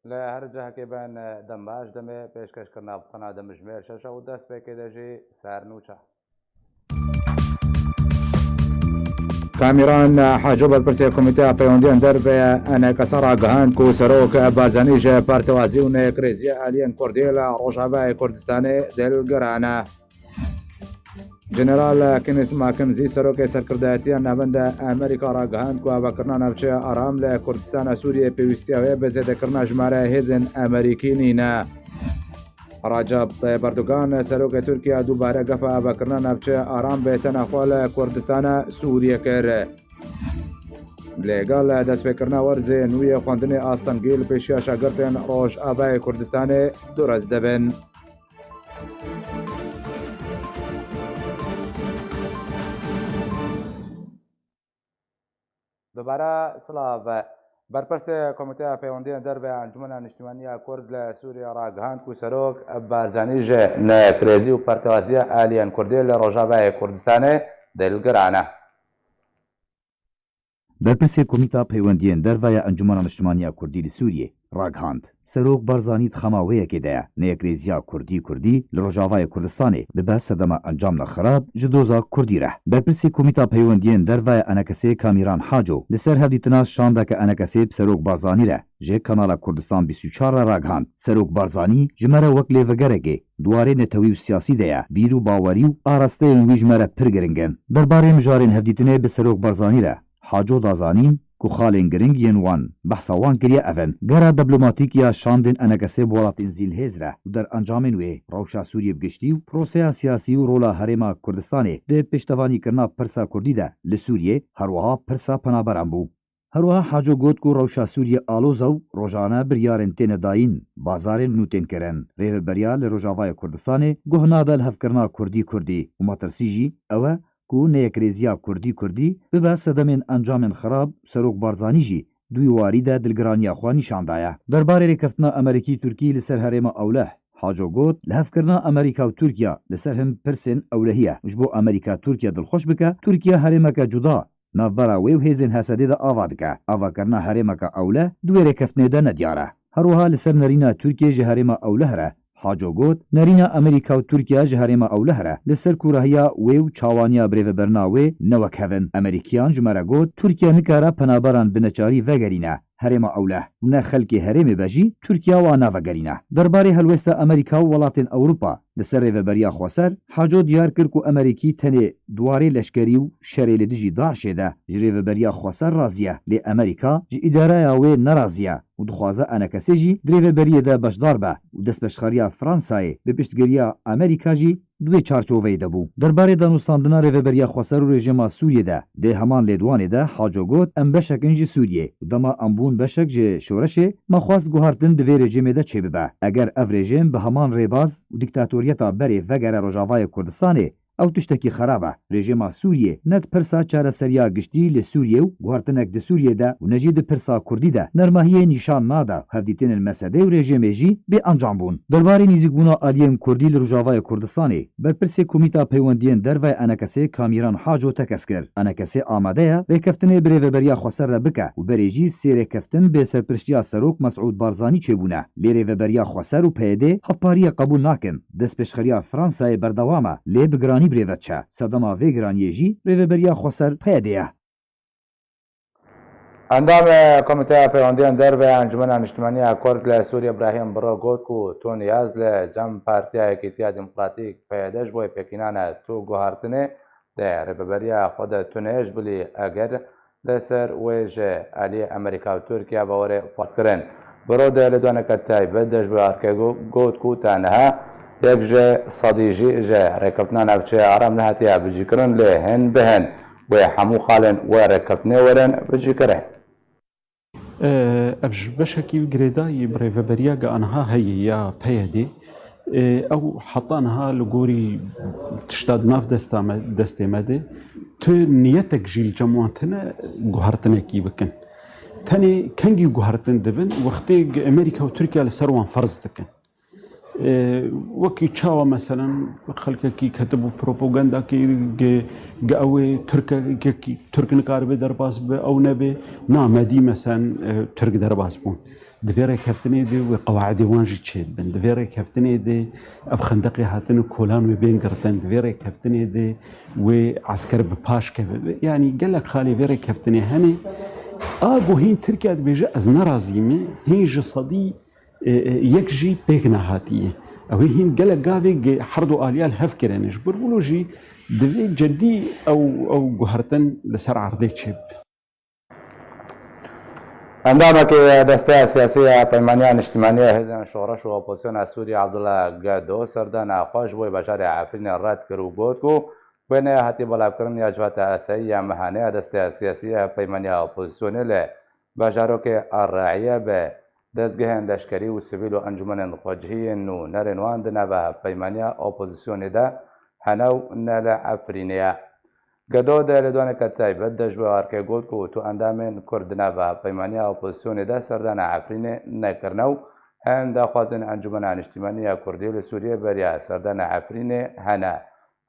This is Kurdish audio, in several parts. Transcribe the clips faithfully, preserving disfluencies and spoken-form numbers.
Li her cihekê ben, dem baş, demê pêşkêşkirina pirtûkana di mijmêr şeş û dest pêkê de jî sernûçe. Kamîran Haco, berpirsê Komîteya Peywendiyên Derve ya ENKSê ragihand ku Serok Barzanî ji partewazî û neyekrêziya aliyên Kurdî li Rojavayê Kurdistanê dilgiran e. General Kenneth McKenzie, serokê serkirdayetiya navenda Amerîka, ragihand ku avakirina navçeya aram li Kurdistana Sûriyê pêwîstiya wê bi zêdekirina jimara hêzên Amerîkî nîne. Recep Tayyip Erdogan, serokê Tirkiye, dubare gefa avakirina navçeya aram bi tena xwe li Kurdistana Sûriyê kir. Lêgel destpêkirina werzên wî yê xwendinê astengî li pêşiya şagirtên Rojavayê Kurdistanê durist dibin. Dubare silav. Berpirsê Komîteya Peywendiyên Derve ya Encûmena Niştimanî ya Kurd li Sûriyê ragihand ku Serok Barzanî ji neyekrêzî û pertewaziya aliyên Kurdî li Rojavayê Kurdistanê dilgiran e. Berpirsê Komîta Peywendiyên Derve ya Encûmena Niştimanî ya Kurdî li Sûriyê ragihand, Serok Barzanî di xema wê yekê de ye, neyekrêziya Kurdî-Kurdî li Rojavayê Kurdistanê dibe sedema encamna xirab ji doza Kurdî re. Berpirsê Komîta Peywendiyên Derve ya ENKSê Kamîran Haco li ser hevdîtina şandeke ENKSê bi Serok Barzanî re ji Kanala Kurdistan bîst û çar re ragihand, Serok Barzanî ji me re wek lêvegerekê di warê netewî û siyasî de ye, bîr û bawerî û arasteyên wî ji me re pir giring in. Derbarê mijarên hevdîtinê bi Serok Barzanî re Haco da zanîn ku xalên giring yên wan behsa wan kiriye ev in, gera diplomatîk ya şandên ENKSê bi welatên zîlhêz re û derencamên wê, rewşa Sûriyê bi giştî û proseya siyasî û rola Herêma Kurdistanê di pêştevanîkirina pirsa Kurdî de li Sûriyê, her wiha pirsa penaberan bû. Her wiha Haco got ku rewşa Sûriyê aloz e û rojane biryarên têne dayîn, bazarên nû tên kirin. Rêveberiya li Rojavayê Kurdistanê guh nade lihevkirina Kurdî-Kurdî û metirsî jî ew e ku neyekrêziya Kurdî-Kurdî bibe sedemên encamên xirab û Serok Barzanî jî di wî warî de dilgiraniya xwe nîşan daye. Derbarê rêkeftina Amerîkî-Tirkî li ser herêma Ewleh, Haco got, lihevkirina Amerîka û Tirkiye li ser hin pirsên ewlehî ye û ji bo Amerîka Tirkiye dilxweş bike, Tirkiye herêmeke cuda navbera wê û hêzên H S D'ê de ava dike. Avakirina herêmeke Ewleh di wê rêkeftinê de nediyar e. Her wiha li ser nerîna Tirkiyê ji herêma Ewleh re Haco got, nerîna Amerîka û Tirkiye ji herêma Ewleh re li ser kûrahiya wê û çawaniya birêveberina wê ne wek hev in. Amerîkiyan ji me re got, Tirkiye nikare penaberan bi neçarî vegerîne herêma Ewleh û ne xelkê herêmê be jî Tirkiye wan navegerîne. Derbarê helwesta Amerîka û welatên Ewropa li ser Rêveberiya Xweser, Haco diyar kir ku Amerîkî tenê di warê leşkerî û şerê li dijî DAIŞê de ji Rêveberiya Xweser razî ye, lê Amerîka ji îdareya wê nerazî ye û dixwaze ENKSê jî di rêveberiyê de beşdar be û destpêşxeriya Fransayê bi piştgiriya Amerîka jî di wê çarçoveyê de bû. Derbarê danûstandina Rêveberiya Xweser û rejîma Sûriyê de, di heman lêdwanê de Haco got, em beşek in ji Sûriyê û dema em bûn beşek ji şoreşê, me xwest guhartin di vê rejîmê de çêbibe. Eger ev rejîm bi heman rêbaz û dîktatoriyeta berê vegere Rojavayê Kurdistanê, Ew tiştekî xerab e. Rejîma Sûriyê ne di pirsa çareseriya giştî li Sûriyê û guhertinek di Sûriyê de û ne jî di pirsa Kurdî de nermahiyê nîşan nade û hevdîtinên mesedê û rejîmê jî bê encam bûn. Derbarê nîzîkbûna aliyên Kurdî li Rojavayê Kurdistanê, berpirsê Komîta Peywendiyên Derve ya ENKSê Kamîran Haco tekez kir. ENKSê amade ye rêkeftinê bi Rêveberiya Xweser re bike û berê jî sê rêkeftin bi serpiriştiya Serok Mesûd Barzanî çêbûne. Lê Rêveberiya Xweser û PYDê hevpariyê qebûl nakin. Destpêşxeriya Fransayê berdewam e, lê bi giranî bi rê ve diçe. Sedema vê giraniyê jî Rêveberiya Xweser PYDê ye. Endamê Komîteya Peywendiyên Derve ya Encûmena Niştimanî ya Kurd li Sûriyê Brahîm Biro got ku tu niyaz li cem Partiya Yekîtiya Demokratîk PYD ji bo yê pêkînane tu guhartinê di rêveberiya xwe de tune ji bilî eger li ser wê ji aliyê Amerîka û Tirkiye ve were ferzkirin. Biro di lêdwaneke taybet de ji bo arkê got ku ta niha yek ji sedî jî ji rêkeftina navçeya Aram nehatiye bicîkirin, lê hin bi hin wê hemû xalên wê rêkeftinê werin bicîkirin. Ev ji beşekî girêdayî bi rêveberiya ge aniha heye ya PYDê. Ew heta niha li gorî tişta di nav desta me, destê me de, tu niyetek jî li cem wan tune guhertinekî bikin. Tenê kengî guhertin dibin, wextê Amerîka û Tirkiye li ser wan ferz dikin. Wekî çawa meselen xelkekî ketibû propagandakî ge, ge ew ê Tirkekî, Tirk nikaribe derbas be, ew nebe, na me dî meselen, e, Tirk derbas bûn. Di vê rêkeftinê de wê qewaidê wan jî çêdibin. Di vê rêkeftinê de ev xendeqê hatine kolan wê bên girtin. Di vê rêkeftinê de wê esker bi paş keve. Yanî gelek xalê vê rêkeftinê hene. A ku hîn Tirkiye dibêje ez nerazî me, hîn ji sedî e, e, yek jî pêk nehatiye. Ew ê hîn gelek gavê ge-, her du aliya li hev kirine. Ji ber wilo jî divê cedî ew, ew guhertin li ser erdê çêbibe. Endamekî Desteya Siyasî ya Peymaniya Niştimanî ya Hêzên Şoreş û Opozisyona Sûriyê Abdullah Gedo serdana xwe ji bo bajarê Efrînê red kir û got ku wêneya hatî belavkirin ya Civata Asayî ya Mehanê ya Desteya Siyasî ya Peymaniya Opozisyonê li bajarokê Erre'ye bi dezgehên leşkerî û sivîl û encûmenên xwecihî yên nûnerên wan di nava hevpeymaniya opozisyonê de hene û ne li Efrînê ye. Gedo di lêdwaneke taybet de ji wê arkê got ku tu endamên Kurd di nava hevpeymaniya opozisyonê de serdana Efrînê nekirine û hin daxwazên Encûmena Niştimanî ya Kurdî li Sûriyê beriya serdana Efrînê hene.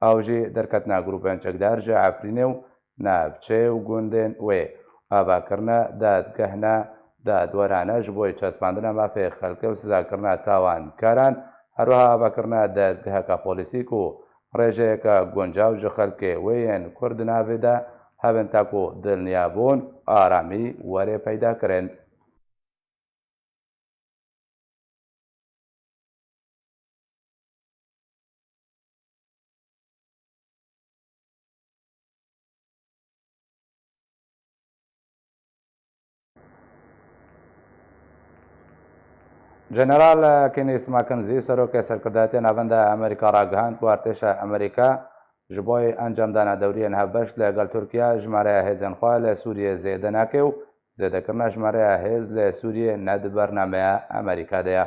Ew jî derketina grûpên çekdar ji Efrînê û navçeyê û gundên wê, avakirina dadgehna dadwerane ji bo çespandina mafê xelkê û sizakirina tawankaran, herwiha avakirina dezgeheke polîsî ku rêjeyeke guncaw ji xelkê wê yên Kurd di navê de hebin ta ku dilniyabûn, aramî were peyda kirin. General Kenneth McKenzie, serokê serkirdatiya navenda Amerîka ragihand ku artêşa Amerîka ji bo encamdana dewriyên hevbeş li gel Tirkiye jimareya hêzên xwe li Sûriyê zêde nake û zêdekirina jimareya hêz li Sûriyê ne di bernameya Amerîka de ye.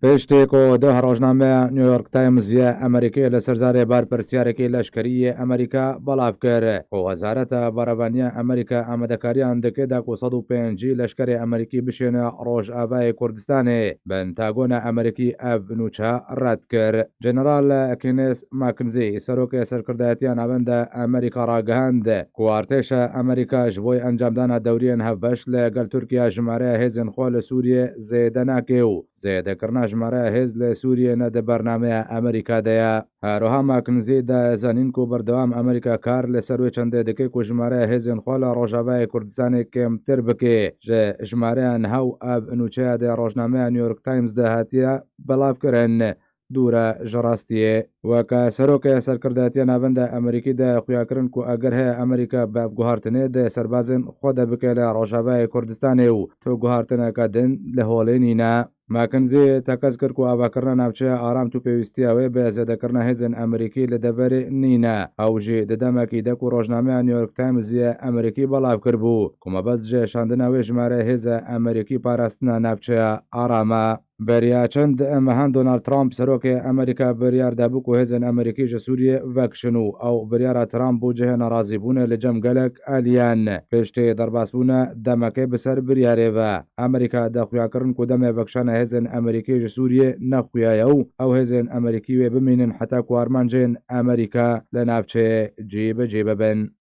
Piştî ku duh rojnameya New York Times yê Amerîkî li ser zarê berpirsiyarekî leşkerî yê Amerîka belav kir ku Wezareta Berevaniya Amerîka amadekariyan dike da ku sed û pêncî leşkerê Amerîkî bişêne Rojavayê Kurdistanê, Pentagona Amerîkî ev nûçe red kir. General Kenneth McKenzie, serokê serkirdayetiya navenda Amerîka ragihand ku artêşa Amerîka ji bo encamdana dewriyên hevbeş li gel Tirkiye jimareya hêzên xwe li Sûriyê zêde nake û zêdekirina jimareya hêz li Sûriyê ne di bernameya Amerîka de ye. Herwiha McKenzie da zanîn ku berdewam Amerîka kar li ser wê çendê dike ku jimareya hêzên xwe li Rojavayê Kurdistanê kêmtir bike ji jimareya niha û ev nûçeya di rojnameya New York Times de hatiye belavkirin dûr e ji rastiyê. Weke serokê serkirdatiya navenda Amerîkî de xuya kirin ku eger heye Amerîka bi ev guhartinê di serbazên xwe de bike li Rojavayê Kurdistanê û tu guhartineke din li holê nîne. McKenzie tekez kir ku avakirina navçeya aram tu pêwîstiya wê bi zêdekirina hêzên Amerîkî li deverê nîne. Ew jî di demekî de ku rojnameya New York Times yê Amerîkî belav kiribû ku mebest ji şandina wê jimare hêza Amerîkî parastina navçeya aram e. Beriya çend mehan Donald Trump, serokê Amerîka, biryar dabû ku hêzên Amerîkî ji Sûriyê vekişin û ew biryara Trump bû cihê nerazîbûnê li cem gelek aliyan. Piştî derbasbûna demekê bi ser biryarê ve, Amerîka daxuya kirin ku demê vekişana hêzên Amerîkî ji Sûriyê nexuya ye û ew hêzên Amerîkî wê bimînin heta ku armancên Amerîka li navçeyê cî bi cî bibin.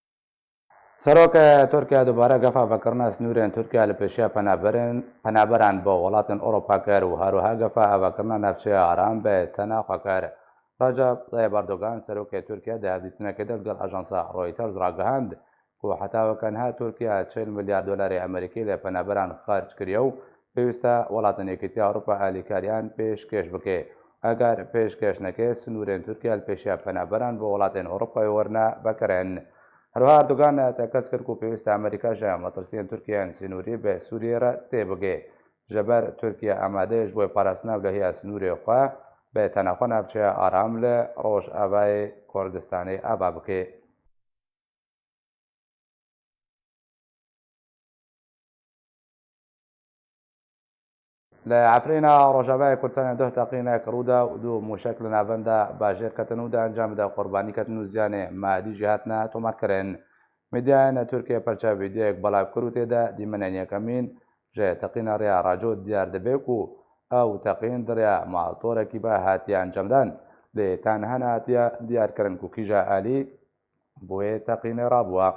Serok Tirkiye dubare gefa vekirina sînorên Tirkiye li pêşiya penaberin, penaberan bo welatên Ewropa kir û her wiha gefa vekirina navçeya aram bi tena xwe kir. Recep Tayyip Erdogan, serokê Tirkiye, di hevdîtinekê de li gel ajansa Reuters ragihand ku heta weke niha Tirkiye çil milyar dolarê Amerîkî li penaberan xerc kiriye û pêwîst e welatên Yekîtiya Ewropa alîkariyan pêşkêş bike. Eger pêşkêş neke, sînorên Tirkiye li pêşiya penaberan bo welatên Ewropayê werine vekirin. Her wiha Erdogan tekez kir ku pêwîst e Amerîka ji metirsiyên Tirkiyeyên sînorî bi Sûriyê re têbige. Ji ber Tirkiye amade ye ji bo parastina ewlehiya sînorê xwe bi tena xwe navçeya aram li Rojavayê Kurdistanê ava bike. Li Efrîna Rojavayê Kurdistanê duh teqînek rû da û du mûşek li navenda bajêr ketin û di encamê de qurbanî ketin û ziyanê madî jî hatine tomarkirin. Medyayên Tirkiyê perçe vîdeoyek belav kir û tê de dîmenên yekemîn ji teqîna rêya raco diyar dibe ku ew teqîn di rêya maltorekî ve hatiye encamdan, lê tenha nehatiye diyarkirin ku kîja alî bi wê teqînê rabûye.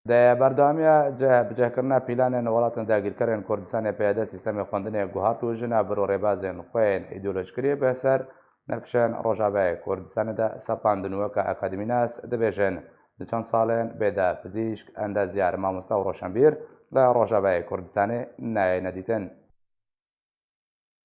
Di berdewamiya cih bi cihkirina pîlanên welatên dagîrkerên Kurdistanê, P Y D sîstemê xwendinê guhart û ji nav bir û rêbazên xwe yên îdeolojikirî bi ser nifşên Rojavayê Kurdistanê de sepandin û weke akademînas dibêjin, di çend salên bê de pizîşk, endezyar, mamoste û roşenbîr li Rojavayê Kurdistanê nayêne dîtin.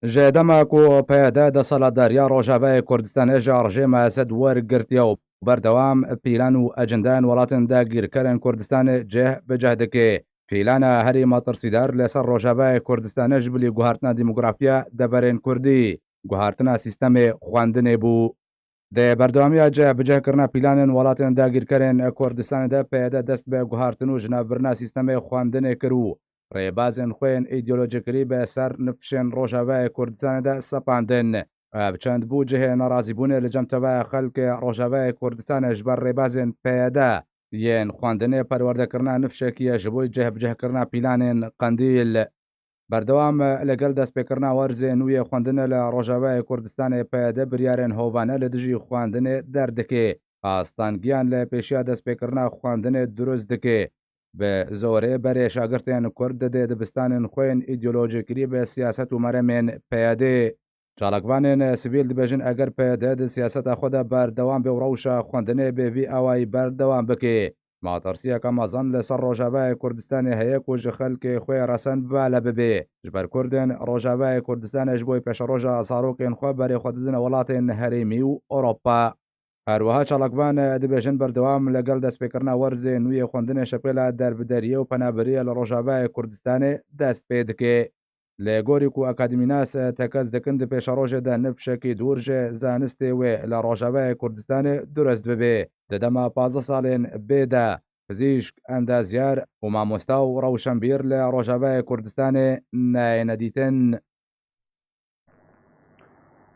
Ji dema ku P Y D desthilatdariya Rojavayê Kurdistanê ji rejîma Esed wergirtiye û berdewam pîlan û ecendeyên welatên dagîrkerên Kurdistanê cih bi cih dike. Pîlana herî metirsîdar li ser Rojavayê Kurdistanê ji bilî guhartina demografiya deverên Kurdî, guhartina sîstemê xwendinê bû. Di berdewamiya cih bi cihkirina pîlanên welatên dagîrkerên Kurdistanê de P Y D dest bi guhartin û jinavbirina sîstemê xwendinê kir û rêbazên xwe yên îdeolojikirî bi ser nifşên Rojavayê Kurdistanê de sepandin. Ev çend bû cihê nerazîbûnê li cem teveya xelkê Rojavayê Kurdistanê ji ber rêbazên P Y D yên xwendinê perwerdekirina nifşekî ye ji bo cih bi cihkirina pîlanên Qendîl. Berdewam e, li gel destpêkirina werzê nû yê xwendinê li Rojavayê Kurdistanê P Y D biryarên hovane li dijî xwendinê derdike. Astangiyan li pêşiya destpêkirina xwendinê dirust dike. Bi zorê berê şagirtên Kurd didê dibistanên xwe yên îdeolojikirî bi siyaset û meremên P Y D. Çalakvanên sivîl dibêjin, eger P Y D di siyaseta xwe de berdewam be û rewşa xwendinê bi vî awayî berdewam bike, metirsiyeke mezin li ser Rojavayê Kurdistanê heye ku ji xelkê xwe resen bale bibe. Ji ber Kurdên Rojavayê Kurdistanê ji bo pêşeroja zarokên xwe berê xwe didin welatên herêmî û Ewropa. Her wiha çalakvan dibêjin, berdewam li gel destpêkirina werzê nû yê xwendinê şepêla derbideriyê û penaberiyê li Rojavayê Kurdistanê dest pê dike. Li gorî ku akademînas tekez dikin, di pêşerojê de nifşekî dûr ji zanistê wê li Rojavayê Kurdistanê durust bibe. Di dema pazdeh salên bê de pizîşk, endezyar û mamosta û rewşenbîr li Rojavayê Kurdistanê nayêne dîtin.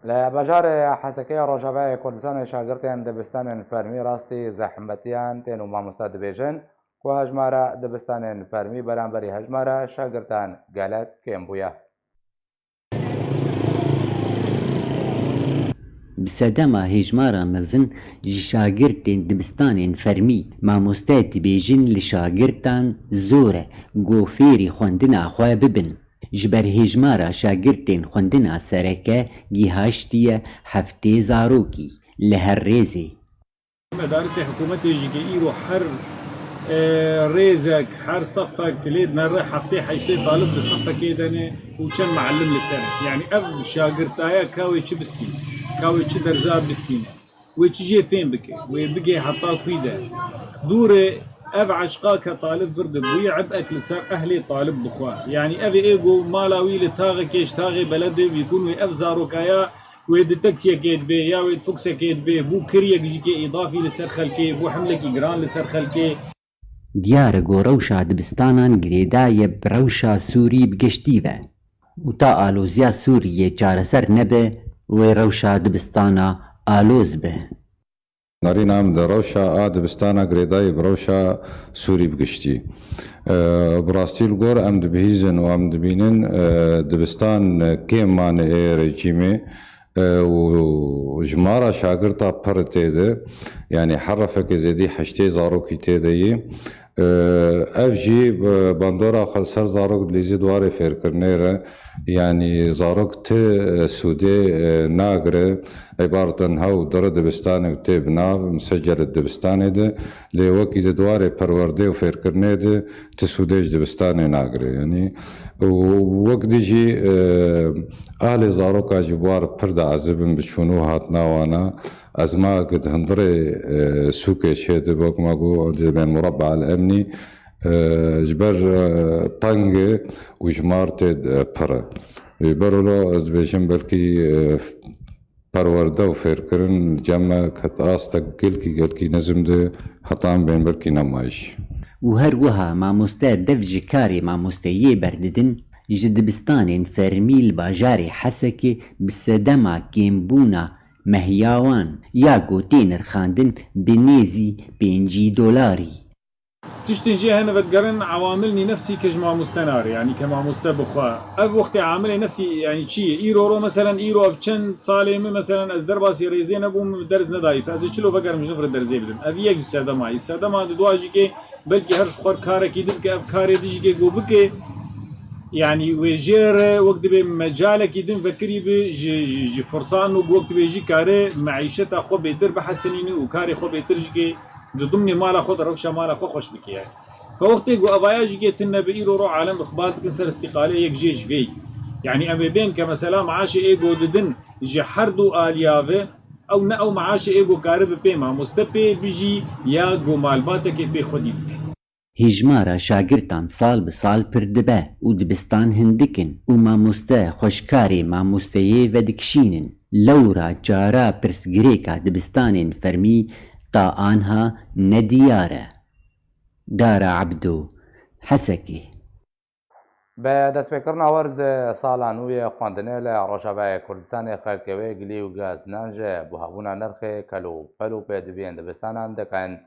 Li bajarê Hesekê Rojavayê Kurdistanê şagirtên dibistanên fermî rastî zehmetiyan tên û mamoste dibêjin ku hejmara dibistanên fermî beramberî hejmara şagirtan gelek kêm bûye. Bi sedema hêjmara mezin ji şagirtên dibistanên fermî, mamoste dibêjin li şagirtan zor e ku fêrî xwendina xwe bibin. Ji ber hêjmara şagirtên xwendina sereke gihaştiye heftê zarokî li her rêzê. Medarisê hikûmetê jî ke îro her, e, rêzek, her sefek dilê dinere heftê heştê talib di sefekê de ne û çend muallim li ser e. Yani ev şagirtaya ka wê çi bistîne, ka wê çi derza bistîne, wê çi jê fêm bike, wê bigê heta kû de. Dûrê ev eşqa ke talib vir dibûyî, ebek li ser ehlê talib bixwe. Yani ev ê go mala wî li taxekê ji taxê beledê bîkûn wê ev zarokaya Wê di taksiyekê dibe ya wê di foksekê dibe, bû kiriyek jî kê îdafî li ser xelkê, bû himlekî giran li ser xelkê. Diyar e ku rewşa dibistanan girêdayî bi rewşa Sûrî bi giştî ve û ta aloziya Sûriyê çareser nebe, wê rewşa dibistana aloz be. Nerîna min de rewşa a dibistana girêdayî bi rewşa Sûrî bi giştî. E, bi rastî li gor em dibihîzin û em dibînin, e, dibistan kêm mane ê rejîmê, e, û jimara şagirta pir tê de, yanî her refekê zêdî heştê zarokî tê de yî. E, ev jî, e, bandora xwe li ser zarok dilîzî di warê fêrkirinê re, yanî zarok ti, e, sûdê, e, nagire, îbaret in hew dire dibistanê û tê bi nav, misecel di dibistanê de, lê wekî di warê perwerdê û fêrkirinê de ti sûdê ji dibistanê nagire. Yanî û wek dî jî, e, ahlê zaroka jî bi war pir diezibin bi çûn û hatina wana. Ezma ku di hundirê, e, sûkê çêdibe, wek me got, dibên murabba el emnî, e, ji ber, e, teng e û jimar tê, e, pir e. Ji ber wilo ez dibêjim belkî, e, perwerde û fêrkirin li cem me ket astek gelkî, gelkî nizm de heta em bên belkî nema jî. Û her wiha mamoste dev ji karê mamosteyê berdidin, ji dibistanên fermî li bajarê Hesekê bi sedema kêmbûna mehiya wan ya ku tê nirxandin bi nêzî pêncî dolarî. Tiştên jê hene vedigerin ewamilnî nefsî ke ji mamoste nare, yanî ke mamoste bi xwe. Ev wextê amilê nefsî yanî çi ye? Îro ro meselen, îro ev çend salê min meselen ez derbasî rêzê nebûm, derz nedayî. Fe ez ê çilo vegerim ji vir derzê bidim. Ev yek ji sedema ye. Sedema di dua jî ke belkî her ji xwe karekî din ke ev karê din jî ke go bike, yanî wê jê re wek dibê mecalekî din vekirî bi ji, ji, ji firsan û wek dibê jî kare meîşeta xwe bêtir bihesenîne û karê xwe bêtir jî ke di dimnê mala xwe de rewşa mala xwe xweş bike. Fe wextê ku evaya jî ke tune bi îro ro alem îqbal dikin ser îstîqalê yek jê ji vê. Yanî em ê bên ke mesela maaşê ê ku didin ji her du aliya ve, ew ne ew maaşê ê ku karibe pê mamoste pê bijî ya ku malbateke pê xwedî bike. Hêjmara şagirtan sal bi sal pir dibe û dibistan hindik in û mamoste xwe ji karê mamosteyê vedikişînin. Lewra çara pirsgirêka dibistanên fermî ta anha nediyar e. Dara Ebdo, Hesekê. Bi destpêkirina werz sala nû yê xwendinê li Rojavayê Kurdistanê xelkê wê gilî û gaznan ji buhabûna nirxê kel û pel û pêdiviyên dibistanan dikin.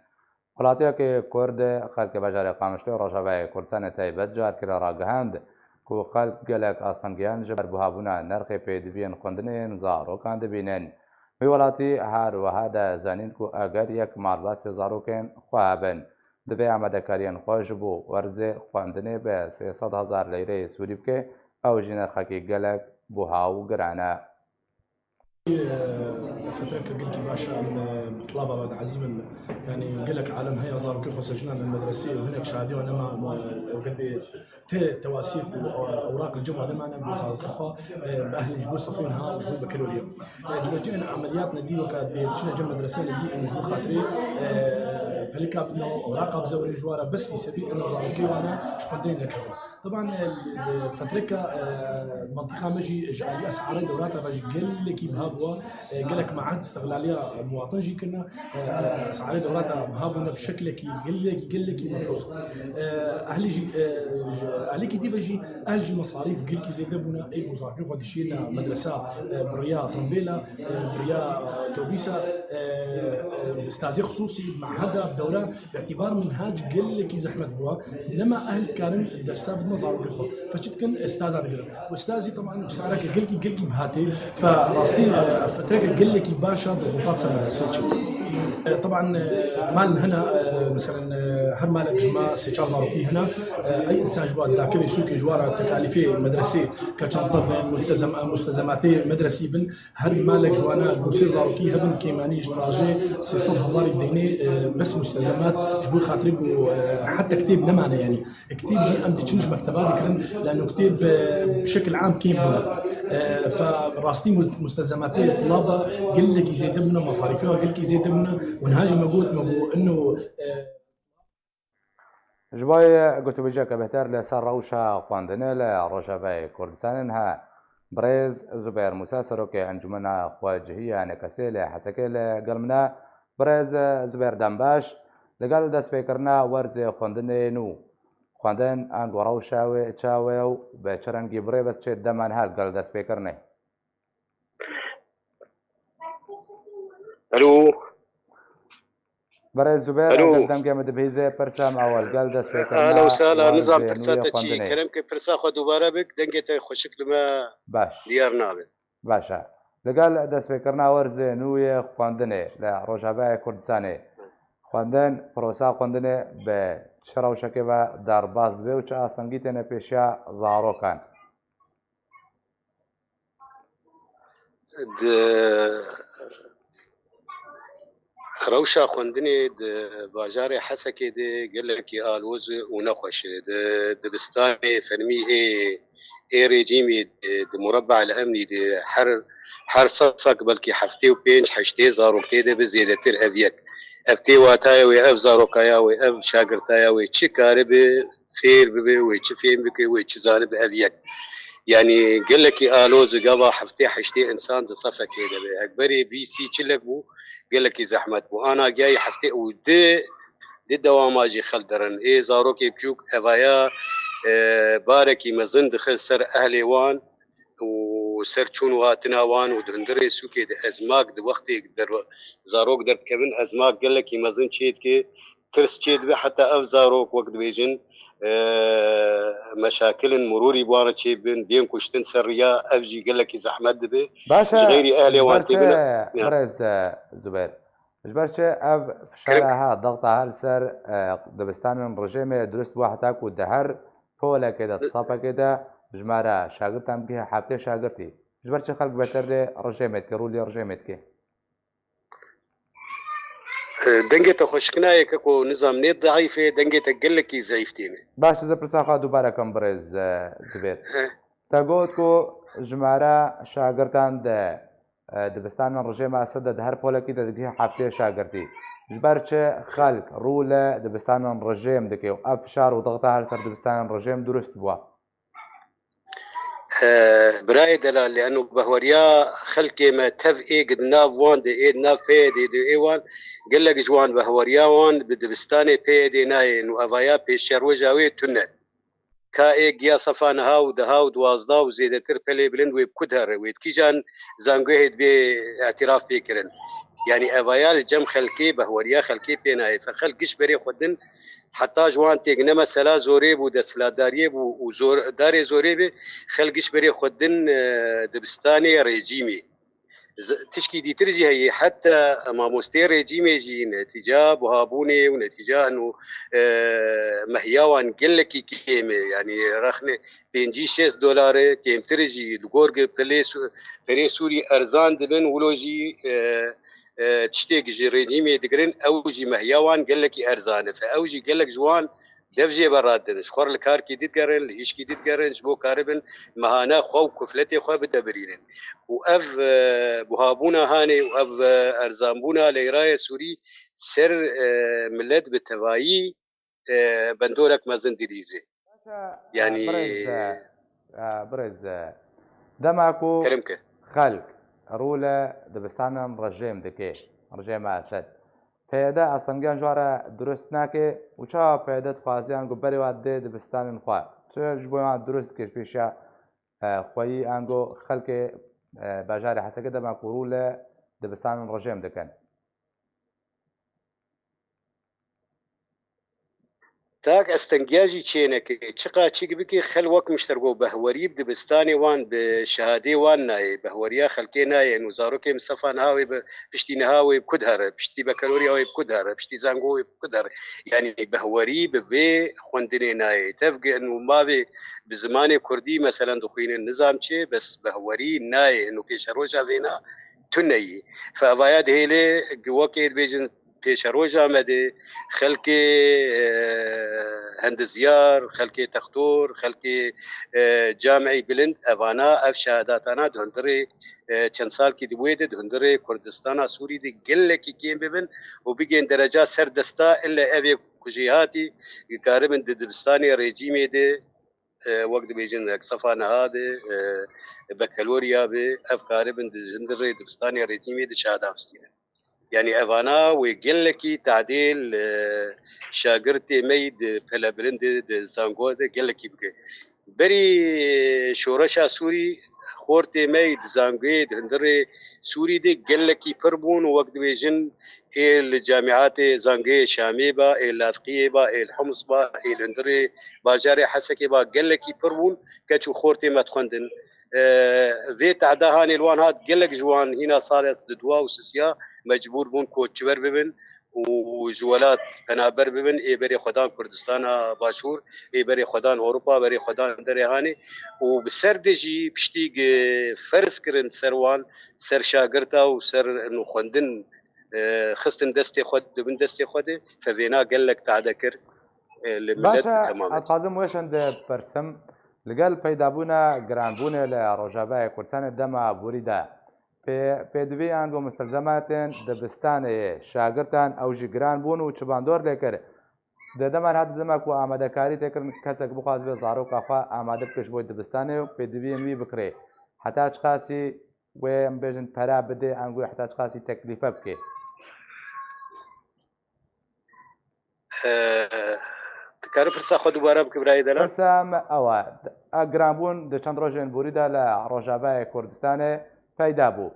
Welatiyekî Kurd, xelkê bajarê Qamişlo Rojavayê Kurdistanê taybet carkirî ragihand ku xelk gelek astengiyan ji ber buhabûna nirxê pêdiviyên xwendinên zarokan dibînin. Wî welatî her wiha de zanîn ku eger yek malbatê zarokên xwe hebin, divê amadekariyên xwe ji bo werzê xwendinê bi sê sed hezar leyreyê Sûrî bike, ew jî nirxekî gelek buha û giran e. Fetreke gelkî baş e, em bi tilava ve diezibin. Yanî gelek alem heye zarokê xwe seçinan li medresê û hinek şadiya nema gelbê te tewasî û ewraq li cem ademane ku zarokê xwe, e, bi ehlên ji bo sefên ha û ji bo bekelorî ye. E, civecihên emeliyat nedî weke bê çine cem medrese nedî em ji bo xatirê, e, pelika bidin û ewraqa bizewirê ji wara bes îsebî eno zarokê wane ji xwendinê nekevin. Teban, e, li fetreka, e, mentiqa me jî ji alî esarê dewlata ve jî gelekî biha bûa, e, gelek me'ad istiqlaliya muwatin jî kirine, e, esarê dewlata biha bûne bi şeklekî gelekî, gelekî melhûz. E, ehlî jî, e, ji alîkî dî ve jî ehl jî mesarîf gelkî zêde bûne, ê ku zarokê xwe dişîne medresa, e, bi riya tembêla, e, bi riya otobîsa, e, e, ustazê xisûsî, meheda, dewra, Bi îtîbar minhac gelekî zehmet bûa. Nema ehl karin dersa bidine zarokê xwe. Fe çi dikin? Staza digirin. Û staj jî teban bi sareke gelkî, gelkî biha tê. Fe rastî, e, fetreke gelekî baş a bi xwe ser medresê çêkir. E, teban, e, mal hene, e, meselen, e, her malek ji me sê çar zarokî hene. E, ey insan ji wan dakevê sûkê ji wan re tekalîfê medresê, ke çanta be, multezem-, mustezematê medresî bin, Her malek ji wana ku sê zarokî hebin kêmanî ji rajê sê sed hezarî deynê, e, bes mustezemat ji bo xatirê ku, e, heta kitêb nemane yanî. Kitêb jî em diçin ji mekteba dikirin, lano kitêb, e, bi şekil am kêm bûne. E, fe rastî mu-, mustezematê tilaba gelekî zêde bûne, masarîfê wa gelekî zêde bûne û niha jî me got, me got, ino, e, Ji bo yê gotûbêjeke bêhtir li ser rewşa xwendinê li Rojavayê Kurdistanê niha Birêz Zuber Musa, serokê Encumena Xwecihî ya N K S'ê li Hesekê li gel min e. Birêz Zuber, dem baş. Li gel destpêkirina werzê xwendinê nû, xwendin ango rewşa wê çawa ye û bi çi rengî bi rê ve diçe dema niha li gel destpêkirinê? Alo. Birêz Zuber, Alo. Eger dengê min dibihîze, pirsa me ew li gel destpêkirina Ehla û sehla, nizam werzê pirsa nû yê te çi? Xwendinê. Kerem ke pirsa xwe dubare bik, dengê te xweşik li me Baş. diyar nabe. Baş e. Li gel destpêkirina werzê nû yê xwendinê li Rojavayê Kurdistanê, xwendin, prosa xwendinê bi çi rewşekê ve derbas dibe û çi astengî têne pêşiya zarokan? Di rewşa xwendinê di bajarê Hesekê de gelekî aloz û nexweş e. Di dibistanê fermî ê, ê rejîmê de, di mureba el emnî de her, her sefek belkî heftê û pênc heştê zarok tê de bi zêdetir ev yek. Ev tê wataya wê, ev zarokaya wê, ev şagirtaya wê çi karibe fêr bibe, wê çi fêm bike, wê çi zanibe, ev yek. Yanî gelekî aloz e, gava heftê heştê însan di sefekê de be. Hek berê bîst sî çilek bû, gelekî zehmet bû. Ana giyayî heftê û di, di dewama jî xel dirin. Ê zarokê biçûk evaya, e, barekî mezin dixe ser ehlê wan û ser çûn û hatina wan û di hundirê sûkê de ezmak di wextê der-, zarok derdikevin, ezmak gelekî mezin çê dike. Tirs çê dibe, heta ev zarok, wek dibêjin, e, meşakilin murûrî bi wan re çêbin, bên kuştin ser riya, ev jî gelekî zehmet dibe. Baş e, Ji xeyrî ehlê ji wan ber tê çi, bine. Ya. Birêz, e, Zuber? Ji ber çi ev fişara Kerem. ha, dexta ha li ser, e, dibistanên rejêmê dirust bû, heta ku di her polekê de, di sapekê de jimara şagirtan bigihê heftê şagirtî? Ji ber çi xelk beter lê rejêmê dike, rû lê rejêmê dike? E, dengê te xweşik nayê, keko, nizam nê daîf e, dengê te gelekî zeîf têne. Baş, ez ê pirsa xwe dubare kim, birêz, e, Zubêr. He. Te got ku jimara şagirtan di, e, dibistanên rejêma Esed de di her polekî de digihê heftê şagirtî. Ji ber çi xelk rû li dibistanên rejêm dike û ev fişar û dixta her ser dibistanên rejêm dirust bûa? E, birayê delal, lê eno behweriya xelkê me tev ê di nav wan de, ê di nav P Y D'ê de, ê wan, gelek ji wan behweriya wan bi dibistanê P Y D'ê nayên û evaya pêşeroja wê tune. Ka ê giya sefa niha û deha û duwazdeh û zêdetir pelê bilind wê bi ku de here, wê di kîjan zangohê dibê îtiraf pê kirin? Yanî evaya li cem xelkê, behweriya xelkê pê nayê. Fe xelk giş berê xwe din, heta ji wan têk ne mesela zorê bû, desthilatdariyê bû û zor, darê zorê bê, xelk giş berê xwe din, e, dibistanê rejîmê. Z-, tişkî dîtir jî heye, heta mamostê rejîmê jî netîca buhabûnê û netîca eno, e, mehiya wan gelekî kêm e. Yanî rexne pêncî şêst dolar e, kêmtir jî li gor gi pilê Sû-, perê Sûrî erzan dibin, wilo jî, e, e, tiştê gi ji rejîmê digirin, ew jî mehiya wan gelekî erzan e. Fe ew jî gelek ji wan dev jê ve radin. Ji xwe re li karkî digerin, li hîşkî digerin, ji bo karibin mehane xwe û kufletê xwe bidebirînin. Û ev, e, buhabûna hanê û ev, e, erzanbûna leyraya Sûrî ser, e, milet bi tevayî, e, bendorek mezin dilîze. Baş e, Yanî birêz, e, birêz, e, dema ku Kerem ke. xelk rû li dibistanên rejêm dike, rejêma Esed, P Y D astengiyan ji wan re dirust nake û çawa P Y D dixwaze ango berê wan dê dibistanên xwe? Çi ji bo wan dirust dike ji pêşiya, e, xweyî ango xelkê, e, bajarê Hesekê dema ku rû li dibistanên rejêm dikin? Tak estengiya jî çêneke, çiqa çik bike, xel wek min ji te re got, behwerî bi dibistanê wan, bi şehadê wan nayê, behweriya xelkê nayê, û zarokê min sefa niha wê bi, piştî niha wê bi ku de here, piştî bekaloriya wê bi ku de here, piştî zango wê bi ku de here. Yanî behwerî bi vê xwendinê nayê. Tev gi û mavê bi zimanê kurdî meselen dixwînin nizam çi, bes behwerî nayê, û pêşeroja vêna tune yî. Fe evaya dihêle gi wekê dibêjin, pêşeroja me de xelkê, e, hendizyar, xelkê textor, xelkê, e, camî bilind, evana, ev şehadatana di hundirê, e, çend salkî di wê de di hundirê Kurdistana Sûrî de gelekî kêm bibin û bigên dereca serdesta, ille evê ku jêhatî dikaribin di dibistanê rejîmê de e, wek dibêjin, ek sefa niha be, e, bekaloriya be, ev karibin di hundirê dibistanê rêtîmê di çadan bistînin. Yanî evana wê gelekî tadê li şagirtê me yî di pelebilind de, di zango de gelekî bike. Berî şoreşa Sûrî xortê me yî di zangoyê, di hundirê Sûrî de gelekî pir bûn û wek dibêjin ê li camîatê zangoyê Şamê ba, ê Lazqiyê ba, ê li Hims ba, ê li hundirê bajarê Hesekê ba gelekî pir bûn, keç û xortê me dixwendin. E, vê tehda hanê li wan hat, gelek ji wan hîna sala sed û duwa û sisiya mecbûr bûn koçber bibin û ji welat penaber bibin, ê berê xwe dan Kurdistana Başûr, ê berê xwe dan Ewropa, berê xwe dan derê hanê û bi ser de jî piştî gi ferz kirin ser wan, ser şagirta û ser nû xwendin, e, xistin destê xwe, di bin destê xwe de, fevêna gelek tehde kir, e, li milet bi Baş e, temamê. Ez dixwazim wê şin de bipirsim, li gel peydabûna giranbûnê li Rojavayê Kurdistanê dema borî de, pê-, pêdivî ango mustelzematên dibistanê yê şagirtan ew jî giran bûn û çi bandor lê kir? Di dema re hat, di dema ku amadekarî tê kirin, kesek bixwaze zaroka xwe amade bike ji bo dibistanê û pêdiviyên wî bikirê. Heta çiqasî wê, em bêjin, pera bidê, ango heta çiqasî teklîfe bike? Ee, dikarî pirsa xwe dubare bike birayê delal? Pirsa me ew e, a giranbûn di çend rojên borî de li Rojavayê Kurdistanê peyda bû.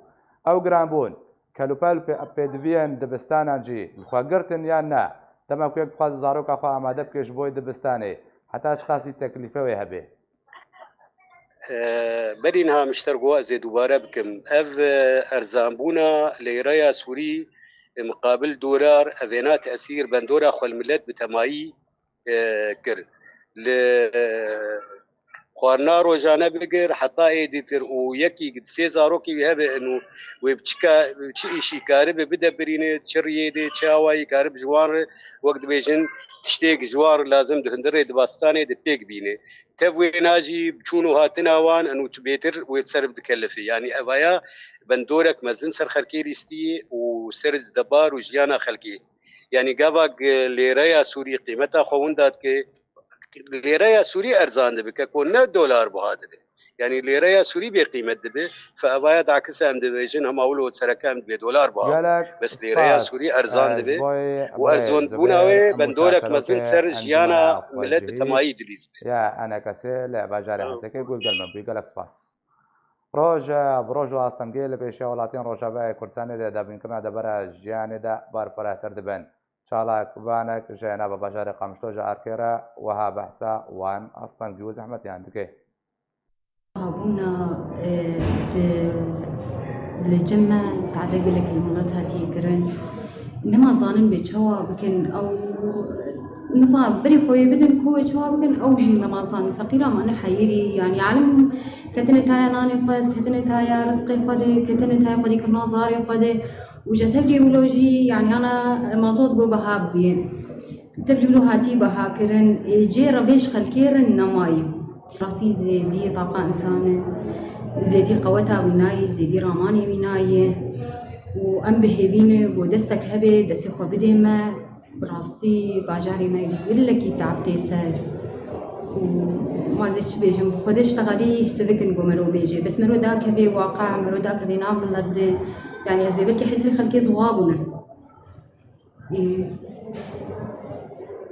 Ew giranbûn, kelûpel pê-, pêdiviyên dibistanan jî li xwe girtin yan na? Dema ku yek dixwaze zaroka xwe amade bike ji bo dibistanê, heta çiqasî teklîfe wê hebe? Ee, berî niha min ji te re got ez ê dubare bikim. Ev, e, erzanbûna leyreya Sûrî, e, miqabil dolar, evêna tesîr bendora xwe li milet bi temayî, e, kir. Li, e, xwarina rojane bigir heta êdîtir û yekî sê zarokî wî hebe û wê bi çi ka-, çi îşî karibe bide birîne, çi riyê de, çi awayî karibe ji wan re, wek dibêjin, tiştê ji wan re lazim di hundirê dibistanê de pêk bîne. Tev wêna jî çûn û hatina wan û bêtir wê ser bidikelife. Yanî evaya bendorek mezin ser xelkê lîstî û ser debar û jiyana xelkê. Yanî gava lêreya Sûrî qîmeta xwe winda dike, lêreya Sûrî erzan dibe, keko ne dolar buha dibe. Yanî lêreya Sûrî bê qîmet dibe. Fe evaya dakise em dibêjin, hema wilo sereke em dibê dolar buha. Gelek Bes lêreya spas, Sûrî erzan eh, dibe. Boy, û boy, erzanbûna wê bendorek mezin ser jiyana millet bi temayî dilîzî. Ya enekesê li bajarê Hesekê got gel me bû. Gelek spas. Roj, eh, bi roj û astengê li pêşiya welatên Rojavayê Kurdistanê de dabînkirina devera jiyanê de bar firehtir dibin. Çalakvanek ji nava bajarê Qamişlo ji arkê re wiha behsa wan astengî û zehmetiyan dike. Habûna, e, di, li cem me tade gelek li milet hatiye kirin. Nema zanin bê çawa bikin ew, niza berê xwe yê bidin ku wê çawa bikin ew jî nema zanin. Feqîra mane heyirî, yanî alim ketine taya nanê xwe, ketine taya rizqê xwe de, ketine taya xwedîkirina zarê xwe de. Û ji tevlî wilo jî, yanî ana mazot bû biha bûye. Tevlî wilo hatî biha kirin, ê cê revêj xelkê rin nemayî. Rastî zêdî taqa însan e, zêdî qeweta wî nayê, zêdî ramanê wî nayê. Û em bi hêvî ne ku destek hebe, destê xwe bidê me. Bi rastî bajarê me gelekî teab tê ser. Û ma zê çi bêjim, bi Xwedê ştexelî sivikin ku mero bêjê. Bes mero dakeve waqe, mero dakeve nav milet de. Yanî ez vê belkî hesîr xelkê ziwa bûne. Ê,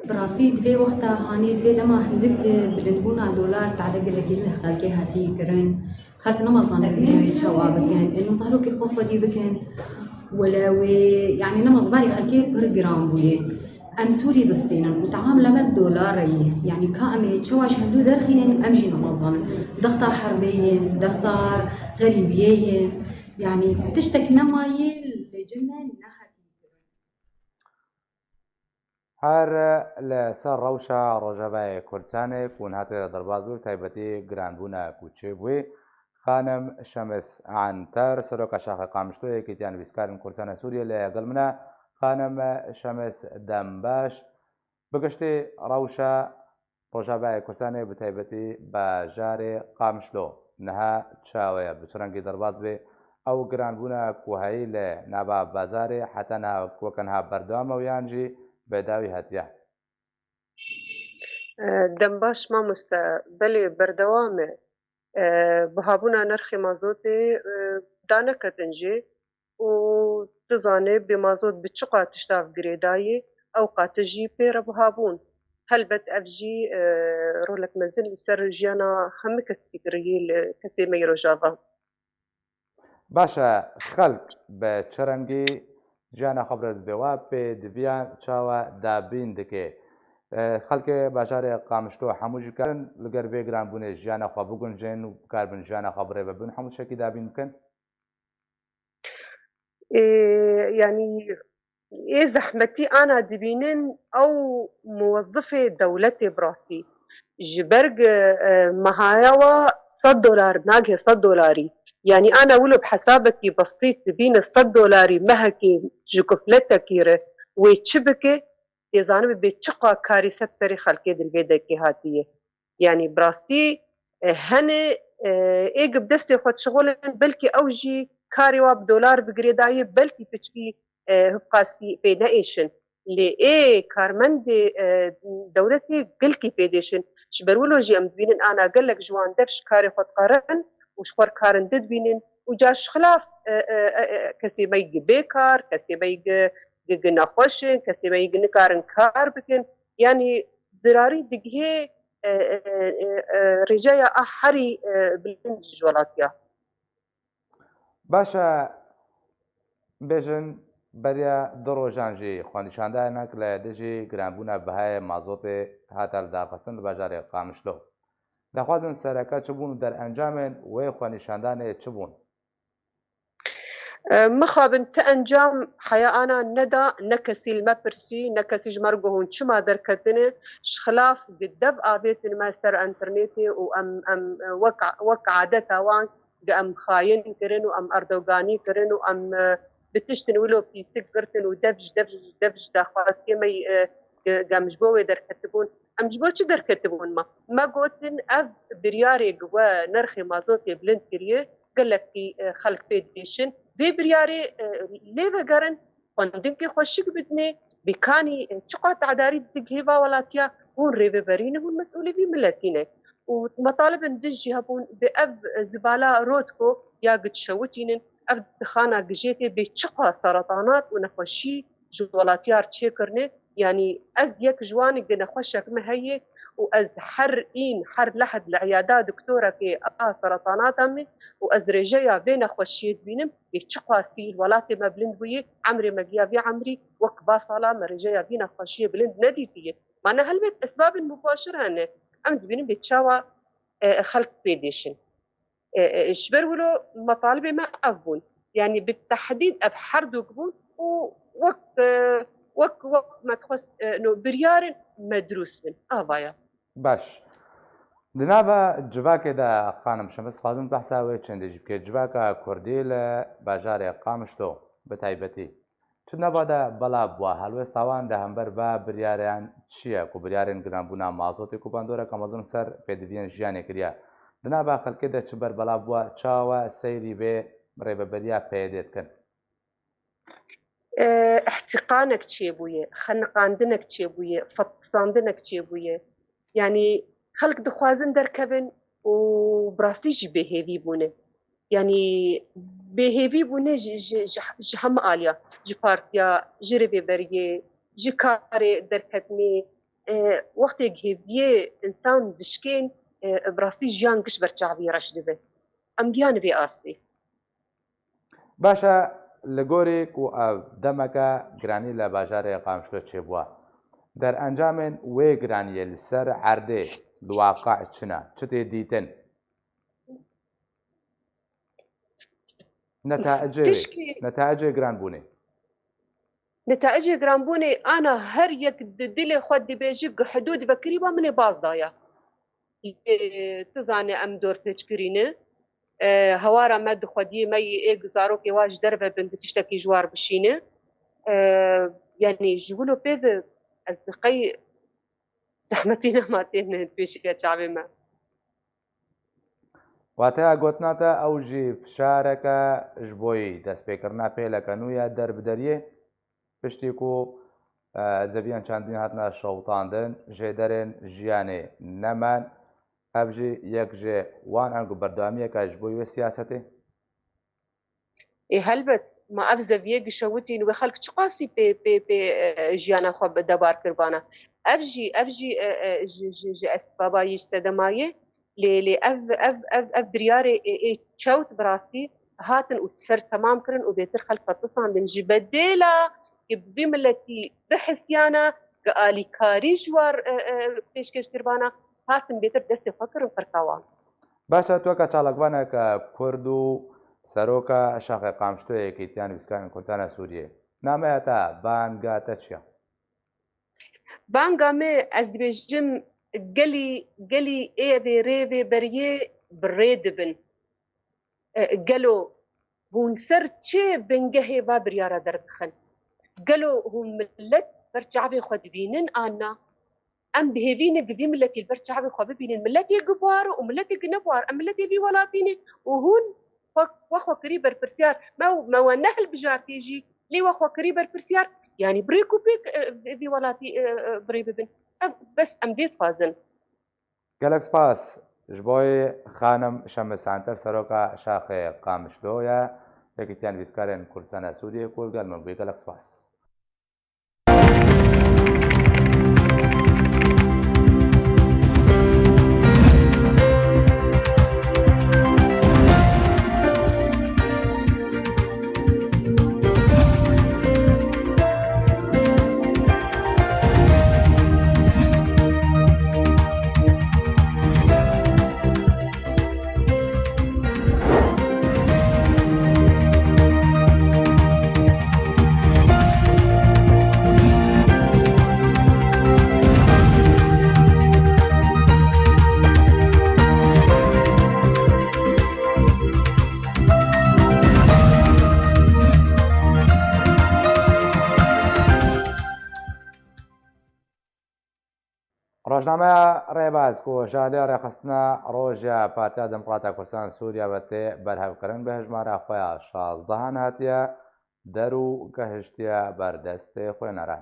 bi rastî di vê wexta hanê, di vê dema hindik, e, bilindbûna dolar tade gelekî li xelkê hatî kirin. Xelk nema zanin wê çawa bikin. Ê, nû zarokê xwe xwedî bikin. Wele wê, yanî nema zivarê xelkê pir giran bûye. Em Sûrî distênin û team li me bi dolar re ye. Yanî ka em ê çawa ji hevdû derxînin, em jî nema zanin. Dexta herbê ye, dexta xerîbiyê ye. Yanî tiştek nema ye li cem me nehatî. Her li ser rewşa Rojavayê Kurdistanê ku hate derbas bû, taybetî giranbûna ku çêbûyî, Xanim Şemis Anter, seroka şaxê Qamişlo, Yekîtiya Nivîskarên Kurdistanê Sûriyê, li gel min e. Xanim Şemis, dem baş. Bi giştî rewşa Rojavayê Kurdistanê, bi taybetî bajarê Qamişlo niha çawa ye? Bi çi rengî derbas dibe? Ew giranbûna ku heyî li nava bazarê heta niha weke niha berdewam e û yan jî bi dawî hatiye? Dem baş mamoste, belê berdewam e. E, Bihabûna nirxê mazotê, e, daneketin jê û tu zanê bê mazot bi çiqa tiştav girêdayî, ew qatij jî pê re bihabûn. Helbet ev jî, e, rolek mezin li ser jiyana hemû kesekî kirî li kesê me yê Rojava. Baş e, xelk bi çi rengî jiyana xwe bi re dibê? Wa pêdiviyan çawa dabîn dike? E, xelkê bajarê Qamişlo hemû jî karin li gel vê giranbûnê jiyana xwe bigunjên û bikaribin jiyana xwe bi rê ve bin hemû tiştekî dabîn bikin? Ê, yanî ê zehmetî ana dibînin ew muwezifê dewletê bi rastî. Ji ber gi, e, mehaya wa sed dolar nagihê sed dolarî. Yanî ana wilo bi hesabekî besît dibîne sed dolarî mehekî ji kufletekî re wê çi bike, dê zanibe bê çiqa karî ser bi serê xelkê di li vê dekê hatiye. Yanî bi rastî, e, hene, e, ê gi bi destê xwe dişixulin, belkî ew jî karê wa bi dolar bi girêdayê, belkî piçkî, e, hivqasî pê neêşin. Lê ê karmendê, e, dewletê gelkî pê dêşin. Ji ber wilo jî em dibînin ana gelek ji wan dev ji karê xwe diqerin û ji xwe karinde dibînin û ca ji xilaf, e, e, e, e, kesê me yî gi bê kar, kesê me yî gi, gi, gi nexweş in, kesê me yî gi nikarin kar bikin. Yanî zirarî digihê, e, e, e, e, rêjeya a herî, e, bilind ji welatiya. Baş e, bêjin beriya du rojan jî xwenîşandanek li dijî giranbûna bihayê mazotê hate lidarxistin li bajarê Qamişlo. Daxwazên sereke çi bûn û derencamên wê xwenîşandanê çi bûn? E, mixabin ti encam heya ana neda, ne kesî li me pirsî, ne kesî ji me re got hûn çima derketine, ji xilaf gi dev avêtin me ser înternetê û em, em, e, wek, wek adeta wan gi em xayin kirin û em erdoganî kirin û em, e, bi tiştin wilo pîsik girtin û dev ji, dev, dev ji daxwazkê me, e, gi, gi em ji bo wê derketibûn. Em ji bo çi derketibûn me? Me gotin ev biryarê gi we nirxê mazotê bilind kiriye, gelekî, e, xelk pê dêşin. Vê biryarê, e, lê vegerin, xwendinke xweşik bidinê, bê kanî, e, çiqa tedarî digihê va welatiya, hûn rêveberî ne, hûn mesûlê vî miletî ne. Û metalibin din jî hebûn, bi ev zibala rotko ya gi dişewitînin, ev dixana gijê tê bê çiqa seretanat û nexweşî ji welatiyar çêkirine. Yanî ez yek ji wan gi nexweşek me heye û ez her în, her lehd li eyada doktorekê a seretanata me û ez rêjeya vê nexweşiyê dibînim, yê çiqasî li welatê me bilind bûye, emrê me giya vê emrî, wek va sala me rêjeya vî nexweşiyê bilind nedîtiye. Ma ne helbet esbabên mubaşir hene. Em dibînin bê çawa, e, xelk pê dêşin. E, e, ji ber wilo metalibê me ev bûn. Yanî bi tehdîd ev her du bûn û wek, e, wek, wek me dixwest, e, no, biryarên me dirûst bin. Ava ya. Baş. Di nava civakê de, xanim Şems, dixwazim behsa wê çendê jî bike. Civaka Kurdî li bajarê Qamişlo bi taybetî. Çi nava de belav bû? Helwêsta wan di hember va biryaran çi ye ku biryarên giranbûna mazotê ku bandoreke mezin ser pêdiviyên jiyanê kiriye? Di nava xelkê de çi berbelav bû? Çawa seyrî vê rêveberiya P Y D'ê dikin? E, îhtîqanek çêbûye, xeniqandinek çêbûye, fetisandinek çêbûye. Yanî xelk dixwazin derkevin û bi rastî jî bêhêvî bûne. Yanî bêhêvî bûne ji, ji, ji, ji hemû aliya, ji partiya, ji rêveberiyê, ji karê derketinê. E, wextê hêviyê însan dişkên, e, bi rastî jiyan giş ber çavî reş dibe. Em giyan vê astê. Baş e, li gorî ku ev demeke giranî li bajarê Qamişlo çêbûye, derencamên wê giraniyê li ser erdê, li waqe çi ne? Çi tê dîtin? Netayicê, Tişkî- netayicê giranbûnê. Netayicê giranbûnê ana her yek di dilê xwe dibêje ku hidûd vekirî wa min ê baz daye. Lê tu zanî em dorpêçkirî ne. E, hewara me di xwediyê me yî ê zarokê wa ji derve bin bi tiştekî ji war bişîne. E, Yanî ji wilo pê ve ez bi qey zehmetî nema têne pêşiya çavê me. Wateya gotina te ew jî fişareke ji bo yî destpêkirina pêleke nû ya derbideriyê, piştî ku e, zeviyên çandîn hatine şewitandin, jêderên jiyanê nemen. Ev jî yek ji wan ango berdewamiyeke ji bo wê siyasetê. Ê, helbet, ma ev zeviyê gişewitîn wê xelk çiqasî pê, pê, pê, e, jiyana xwe bi debar kiribana. Ev jî, ev jî, e, e, ji, ji, ji esbaba yî ji sedema yê. Lê, lê ev, ev, ev, ev biryarê ê, ê çewt bi rastî hatin û ser temam kirin û bêtir xelk vetisandin. Ji bedêla ku bi vî miletî bihisiyana, ku alîkarî ji war, e, e, pêşkêş kiribana, hatin bêtir destê xwe kirin qirka wan. Baş e, tu weke çalakvaneke Kurd û seroka şaxê Qamişlo yê Yekîtiya Nivîskarên Kurdistana Sûriyê, nameya te, banga te çi ye? Banga me, ez dibêjim, gelî, gelî ê vê rê vê beriyê bi rê dibin. E, gelo hûn ser çi bingehê va biryara derdixin? Gelo hûn millet ber çavê xwe dibînin an na? Em bi hêvî ne ku vî miletî li ber çavê xwe bibînin. Miletê ku bi war û miletê ku ne bi war. Em miletê vî welatî ne û hûn xwe, we xwe kirî berpirsiyar. Me, me we ne hilbijartî jî, lê we xwe kirî berpirsiyar. Yanî bi rêk û pêk, e, vî welatî, e, e, bi rê bibin. Ev bes em vê dixwazin. Gelek spas. Ji bo xanim Şemis Anter, seroka şaxê Qamişlo ye, Yekîtiya Nivîskarên Kurdistana Sûriyê ku li gel min bûye. Gelek spas. Rojnameya Rêbaz ku ji alî rêxistina roj ya Partiya Demokrata Kurdistan Sûriye ve tê berhevkirin, bi hejmara xwe ya şazdehan hatiye der û gehiştiye ber destê xwîneran.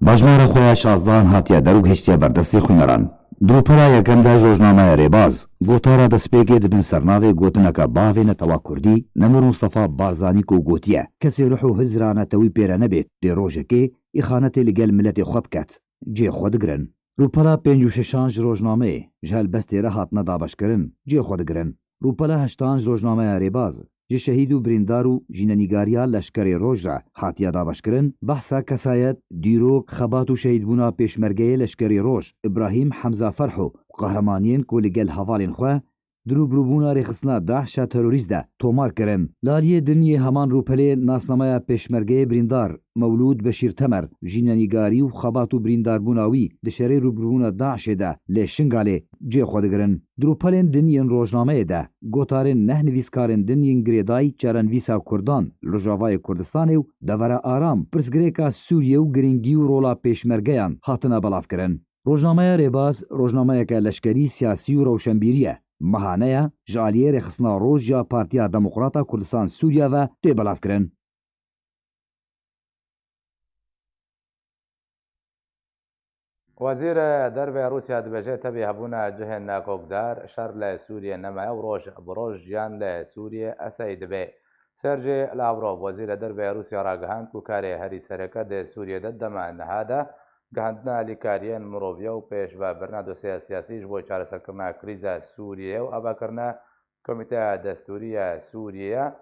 Bi hejmara xwe ya şazdehan hatiye der û gehiştiye ber destê xwîneran. Di rûpela yekem de ji rojnameya Rêbaz, gotara destpêkê di bin sernavê gotineke bavê netewa kurdî Nemir Mustafa Barzanî ku gotiye, kesê ruh û hizra netewî pê re nebêt, dê rojekê îxanetê li gel miletê xwe biket, cihê xwe digirin. Rûpela pênc û şeşan ji rojnameyê ji helbestê re hatine dabeşkirin, cihê xwe digirin. Rûpela heştan ji rojnameya Rêbaz, ji şehîd û birîndar û jînenîgariya Leşkerê Roj re hatiye dabeşkirin, behsa kesayet, dîrok, xebat û şehîdbûna pêşmergeyê Leşkerê Roj, Îbrahîm Hemza Ferho û qehremaniyên ku li gel hevalên xwe di rûbirûbûna rêxistina DAIŞ ya terorîst de tomar kirin. Li aliyê din yê heman rûpelê nasnameya pêşmergeyê birîndar Mewlûd Beşîr Temer, jînenîgarî û xebat û birîndarbûna wî di şerê rûbirûbûna DAIŞê de lê Şingalê cihê xwe digirin. Di rûpelên din yên rojnameyê de gotarên neh nivîskarên din yên girêdayî çarenivîsa Kurdan li Rojavayê Kurdistanê û devera Aram, pirsgirêka Sûriyê û girîngî û rola pêşmergeyan hatine belavkirin. Rojnameya Rêbaz, rojnameyeke leşkerî, siyasî û rewşenbîrî ye. Mehane ye, ji aliyê Rêxistina Roj ya Partiya Demokrata Kurdistan Sûriye ve tê belavkirin. Wezîrê Derve Rûsya dibêje, tevî hebûna cihên nakokdar, şer li Sûriyê nemaye û roj bi roj jiyan li Sûriyê eseyî dibe. Sergey Lavrov, wezîrê derve ya Rûsya ragihand ku karê herî sereke di Sûriyê de dema niha de gihandina alîkariyên miroviye û pêşvebirina dosyeya siyasî ji bo çareserkirina krîza Sûriyeyê û avakirina Komîteya Destûrî ya Sûriyeyê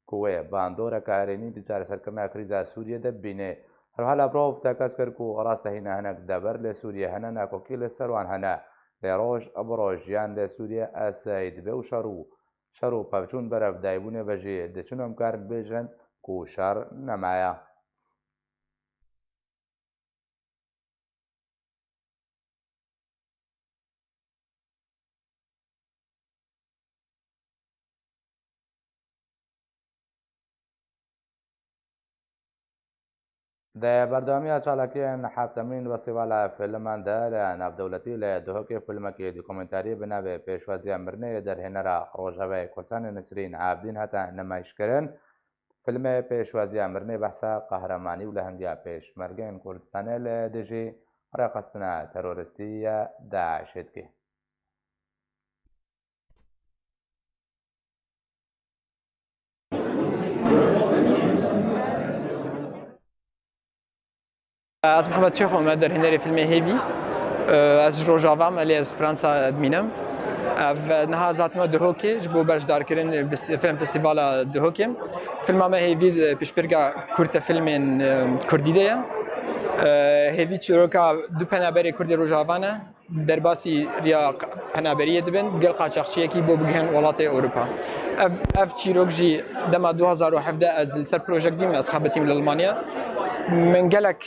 ku wê bandoreke erênî di çareserkirina krîza Sûriyê de bibîne. Herwiha Lavrov tekez kir ku rast e hîna hinek dever li Sûriyê hene, nakokî li ser wan hene. Lê roj bi roj jiyan li Sûriyê eseyî dibe û şer û şer û pevçûn berevdayîbûnê ve jî diçin û em karin bêjin ku şer nemaye. Di berdewamiya çalakiyên heftemîn Festîvala Fîlman de li navdewletî li Duhokê fîlmekî dokumentarî bi navê Pêşwaziya Mirinê yê derhênera Rojavayê Kurdistanê Nisrîn Abdîn hate nimayîşkirin. Filmê pêşwaziya mirinê behsa qehremanî û lehengiya pêşmergeyên Kurdistanê li dijî rêxistina terorîstî ya DAIŞê dike. Ez Mihemed Çêxo me, derhênerê filmê Hêvî. Ez ji Rojava me, lê ez Fransa dimînim. Ev niha ez hatime Duhokê ji bo beşdarkirin fest-, film festîvala Duhokê. Filma me Hêvî di piştbirka kurte filmên, e, kurdî de ye. E, Hêvî çîroka du penaberê kurdê Rojava ne. Derbasî riya penaberiyê dibin, gel qaçaxçiyekî bo bigihin welatê Ewropa. Ev, ev çîrok jî dema du hazar û hevdeh ez li ser projek dîm, ez dixebitîm li Almanya. Min gelek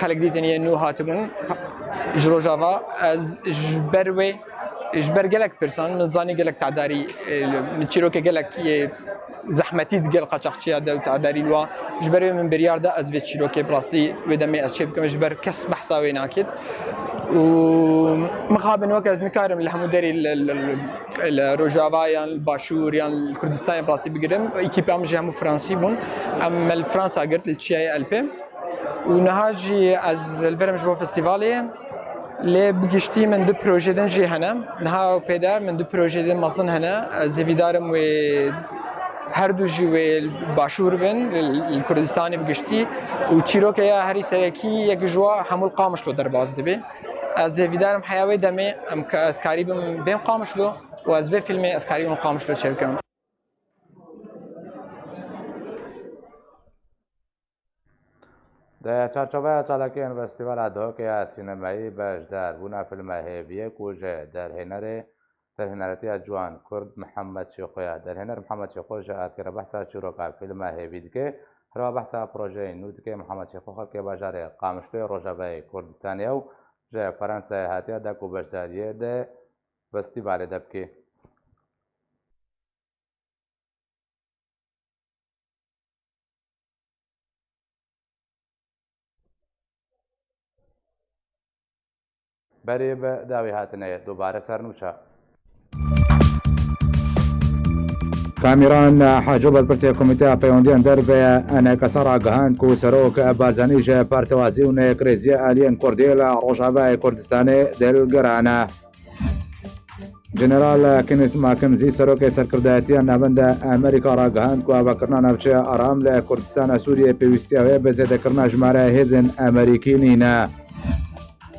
xelk dîtin yê nû hatibûn ji Rojava. Ez ji ber wê, ji ber gelek pirsan, min zanî gelek tedarî, e, min çîrokê gelek yê zehmetî di gel qaçaxçiya de û tedarî li wan. Ji ber wê min biryar da ez vê çîrokê bi rastî wê demê ez çê bikim, ji ber kes behsa wê nakit. Û mixabin wek ez nikarim li hemû derê li, li, li, li Rojava yan li Başûr yan li Kurdistanê bi rastî bigirim. Ekîpa min jî hemû Fransî bûn. Em me li Fransa girt, li Çiyayê Elpê. Û niha jî ez li vir im ji bo festîvalê, lê bi giştî min du projê din jî hene. Niha pê de min du projê din mezin hene. Ez hêvîdar im wê her du jî wê li Başûr bin, li, li Kurdistanê bi giştî. Û çîroke ya herî serekî yek ji wa hemû li Qamişlo derbas dibe. Ez hêvîdar im heya wê demê em ka-, ez karîbim bêm Qamişlo û ez vê fîlmê ez karîbim Qamişlo çêbikim. Di çarçoveya çalakiyên Festîvala Duhokê ya Sînemeyî, beşdarbûna filma Hêviyê ku ji derhênerê, derhêneretiya ciwan kurd Mihemed Şêxo ye. Derhêner Mihemed Şêxo ji erdkera behsa çîroka filma Hêvî dike, herwa behsa projeyên nû dike. Mihemed Şêxo xelkê bajarê Qamişloyê Rojavayê Kurdistanê ye û ji Fransayê hatiye da ku beşdariyê di festîvalê de bike. Berê bi dawî hatinê dubare ser nûça. Kamîran Haco, berpirsê Komîteya Peywendiyên Derve ye, ENKS, ragihand ku Serok Barzanî ji partewazî û neyekrêziyê aliyên Kurdî li Rojavayê Kurdistanê dilgiran e. General Kenneth McKenzie, serokê serkirdayetiya navenda Amerîka, ragihand ku avakirina navçeya aram li Kurdistana Sûriyê pêwîstiya wê bi zêdekirina jimara hêzên Amerîkî nîne.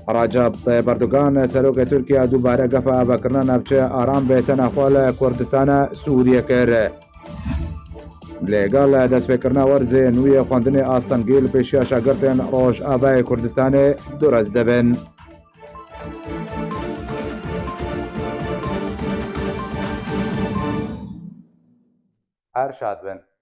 Recep Tayyip Erdogan, serokê Tirkiye, dubare gefa avakirina navçeya aram bi tena xwe li Kurdistana Sûriyê kir. Lêgel destpêkirina werzê nû yê xwendinê astengî li pêşiya şagirtên Rojavayê Kurdistanê durist dibin. Her şad bin.